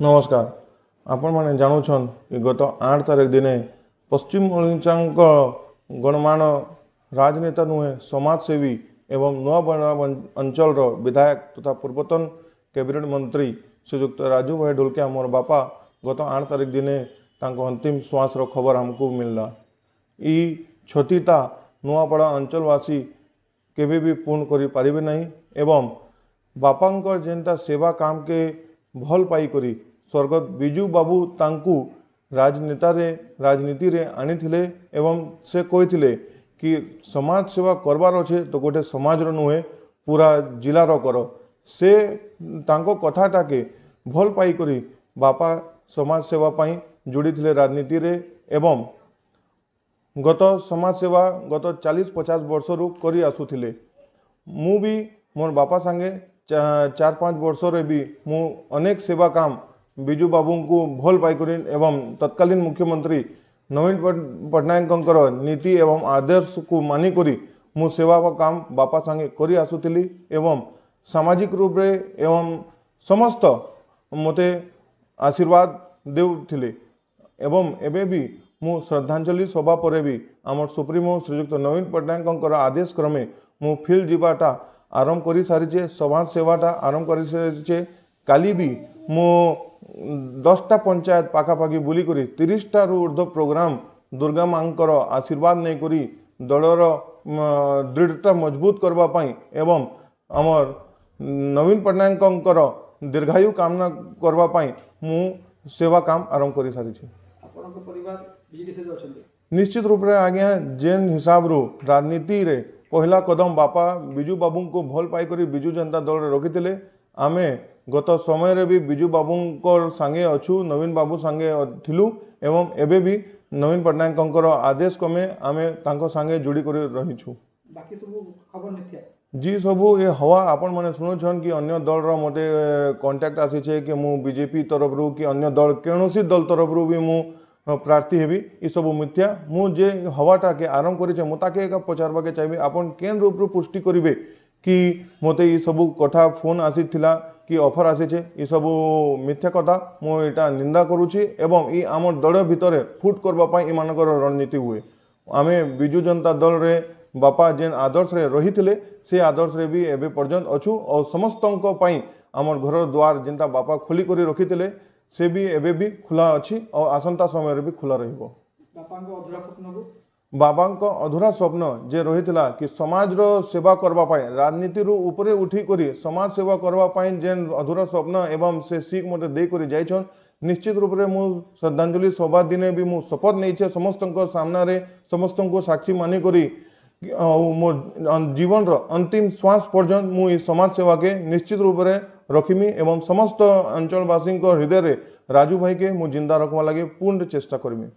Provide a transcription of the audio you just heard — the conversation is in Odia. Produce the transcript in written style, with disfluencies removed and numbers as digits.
ନମସ୍କାର। ଆପଣମାନେ ଜାଣୁଛନ୍ କି ଗତ 8 ତାରିଖ ଦିନେ ପଶ୍ଚିମ ଓଡ଼ିଶାଙ୍କ ଗଣମାନ୍ୟ ରାଜନେତା ନୁହେଁ, ସମାଜସେବୀ ଏବଂ ନୂଆପଡ଼ା ଅଞ୍ଚଳର ବିଧାୟକ ତଥା ପୂର୍ବତନ କ୍ୟାବିନେଟ୍ ମନ୍ତ୍ରୀ ଶ୍ରୀଯୁକ୍ତ ରାଜୁ ଭାଇ ଢୋଲକିଆ, ମୋର ବାପା, ଗତ 8 ତାରିଖ ଦିନେ ତାଙ୍କ ଅନ୍ତିମ ଶ୍ୱାସର ଖବର ଆମକୁ ମିଳିଲା। ଇ କ୍ଷତିଟା ନୂଆପଡ଼ା ଅଞ୍ଚଳବାସୀ କେବେ ବି ପୂର୍ଣ୍ଣ କରିପାରିବେ ନାହିଁ। ଏବଂ ବାପାଙ୍କ ଯେନ୍ଟା ସେବା କାମକେ ଭଲ ପାଇକରି ସ୍ୱର୍ଗତ ବିଜୁ ବାବୁ ତାଙ୍କୁ ରାଜନୀତିରେ ଆଣିଥିଲେ ଏବଂ ସେ କହିଥିଲେ କି ସମାଜ ସେବା କରବାର ଅଛେ ତ ଗୋଟେ ସମାଜର ନୁହେଁ, ପୁରା ଜିଲ୍ଲାର କର। ସେ ତାଙ୍କ କଥାଟାକେ ଭଲ ପାଇକରି ବାପା ସମାଜ ସେବା ପାଇଁ ଯୋଡ଼ିଥିଲେ ରାଜନୀତିରେ ଏବଂ ଗତ ସମାଜ ସେବା ଗତ 40-50 ବର୍ଷରୁ କରି ଆସୁଥିଲେ। ମୁଁ ବି ମୋର ବାପା ସାଙ୍ଗେ 4-5 ବର୍ଷରେ ବି ମୁଁ ଅନେକ ସେବା କାମ ବିଜୁ ବାବୁଙ୍କୁ ଭଲ ପାଇକରି ଏବଂ ତତ୍କାଳୀନ ମୁଖ୍ୟମନ୍ତ୍ରୀ ନବୀନ ପଟ୍ଟନାୟକଙ୍କର ନୀତି ଏବଂ ଆଦର୍ଶକୁ ମାନିକରି ମୁଁ ସେବା କାମ ବାପା ସାଙ୍ଗେ କରି ଆସୁଥିଲି ଏବଂ ସାମାଜିକ ରୂପରେ ଏବଂ ସମସ୍ତ ମୋତେ ଆଶୀର୍ବାଦ ଦେଉଥିଲେ। ଏବଂ ଏବେ ବି ମୁଁ ଶ୍ରଦ୍ଧାଞ୍ଜଳି ସଭା ପରେ ବି ଆମର ସୁପ୍ରିମୋ ଶ୍ରୀଯୁକ୍ତ ନବୀନ ପଟ୍ଟନାୟକଙ୍କର ଆଦେଶ କ୍ରମେ ମୁଁ ଫିଲ୍ଡ ଯିବାଟା ଆରମ୍ଭ କରିସାରିଛେ, ସମାଜ ସେବାଟା ଆରମ୍ଭ କରିସାରିଛେ। କାଲି ବି ମୁଁ 10ଟା ପଞ୍ଚାୟତ ପାଖାପାଖି ବୁଲିକରି 30ଟାରୁ ଉର୍ଦ୍ଧ୍ୱ ପ୍ରୋଗ୍ରାମ ଦୁର୍ଗା ମାଙ୍କର ଆଶୀର୍ବାଦ ନେଇକରି ଦଳର ଦୃଢ଼ତା ମଜବୁତ କରିବା ପାଇଁ ଏବଂ ଆମର ନବୀନ ପଟ୍ଟନାୟକଙ୍କର ଦୀର୍ଘାୟୁ କାମନା କରିବା ପାଇଁ ମୁଁ ସେବା କାମ ଆରମ୍ଭ କରିସାରିଛି। ଆପଣଙ୍କ ପରିବାର ବିଜେଡି ସହିତ ଅଛନ୍ତି? ନିଶ୍ଚିତ ରୂପରେ ଆଜ୍ଞା। ଯେନ୍ ହିସାବରୁ ରାଜନୀତିରେ ପହିଲା କଦମ ବାପା ବିଜୁ ବାବୁଙ୍କୁ ଭଲ ପାଇକରି ବିଜୁ ଜନତା ଦଳରେ ରଖିଥିଲେ, ଆମେ ଗତ ସମୟରେ ବି ବିଜୁ ବାବୁଙ୍କ ସାଙ୍ଗେ ଅଛୁ, ନବୀନ ବାବୁ ସାଙ୍ଗେ ଥିଲୁ ଏବଂ ଏବେ ବି ନବୀନ ପଟ୍ଟନାୟକଙ୍କର ଆଦେଶ କ୍ରମେ ଆମେ ତାଙ୍କ ସାଙ୍ଗେ ଯୋଡ଼ି କରି ରହିଛୁ। ବାକି ସବୁ ଖବର ମିଥ୍ୟା? ଜି, ସବୁ ଏ ହୱା ଆପଣମାନେ ଶୁଣୁଛନ୍ କି ଅନ୍ୟ ଦଳର ମୋତେ କଣ୍ଟାକ୍ଟ ଆସିଛେ କି ମୁଁ ବିଜେପି ତରଫରୁ କି ଅନ୍ୟ ଦଳ, କୌଣସି ଦଳ ତରଫରୁ ବି ମୁଁ ପ୍ରାର୍ଥୀ ହେବି, ଏସବୁ ମିଥ୍ୟା। ମୁଁ ଯେ ହୱାଟାକେ ଆରମ୍ଭ କରିଛେ, ମୁଁ ତାକେ ଏକା ପଚାରବାକେ ଚାହିଁବି, ଆପଣ କେନ୍ ରୂପରୁ ପୁଷ୍ଟି କରିବେ କି ମୋତେ ଏସବୁ କଥା ଫୋନ୍ ଆସିଥିଲା କି ଅଫର୍ ଆସିଛେ? ଏସବୁ ମିଥ୍ୟା କଥା, ମୁଁ ଏଇଟା ନିନ୍ଦା କରୁଛି ଏବଂ ଇ ଆମ ଦଳ ଭିତରେ ଫୁଟ କରିବା ପାଇଁ ଏମାନଙ୍କର ରଣନୀତି ହୁଏ। ଆମେ ବିଜୁ ଜନତା ଦଳରେ ବାପା ଯେନ୍ ଆଦର୍ଶରେ ରହିଥିଲେ, ସେ ଆଦର୍ଶରେ ବି ଏବେ ପର୍ଯ୍ୟନ୍ତ ଅଛୁ ଆଉ ସମସ୍ତଙ୍କ ପାଇଁ ଆମର ଘରର ଦ୍ୱାର ଯେନ୍ଟା ବାପା ଖୋଲି କରି ରଖିଥିଲେ, ସେ ବି ଏବେ ବି ଖୋଲା ଅଛି ଆଉ ଆସନ୍ତା ସମୟରେ ବି ଖୋଲା ରହିବ। ବାପାଙ୍କ ଅଧୁରା ସ୍ୱପ୍ନକୁ? ବାବାଙ୍କ ଅଧୁରା ସ୍ୱପ୍ନ ଯେ ରହିଥିଲା କି ସମାଜର ସେବା କରିବା ପାଇଁ, ରାଜନୀତିରୁ ଉପରେ ଉଠିକରି ସମାଜ ସେବା କରିବା ପାଇଁ ଯେନ୍ ଅଧୁରା ସ୍ୱପ୍ନ ଏବଂ ସେ ଶିଖ ମୋତେ ଦେଇକରି ଯାଇଛନ୍, ନିଶ୍ଚିତ ରୂପରେ ମୁଁ ଶ୍ରଦ୍ଧାଞ୍ଜଳି ସଭା ଦିନେ ବି ମୁଁ ଶପଥ ନେଇଛେ ସମସ୍ତଙ୍କ ସାମ୍ନାରେ, ସମସ୍ତଙ୍କୁ ସାକ୍ଷୀ ମାନିକରି, ଆଉ ମୋ ଜୀବନର ଅନ୍ତିମ ଶ୍ୱାସ ପର୍ଯ୍ୟନ୍ତ ମୁଁ ଏ ସମାଜ ସେବାକେ ନିଶ୍ଚିତ ରୂପରେ ରଖିମି ଏବଂ ସମସ୍ତ ଅଞ୍ଚଳବାସୀଙ୍କ ହୃଦୟରେ ରାଜୁ ଭାଇକେ ମୁଁ ଜିନ୍ଦା ରଖବା ଲାଗି ପୂର୍ଣ୍ଣ ଚେଷ୍ଟା କରିମି।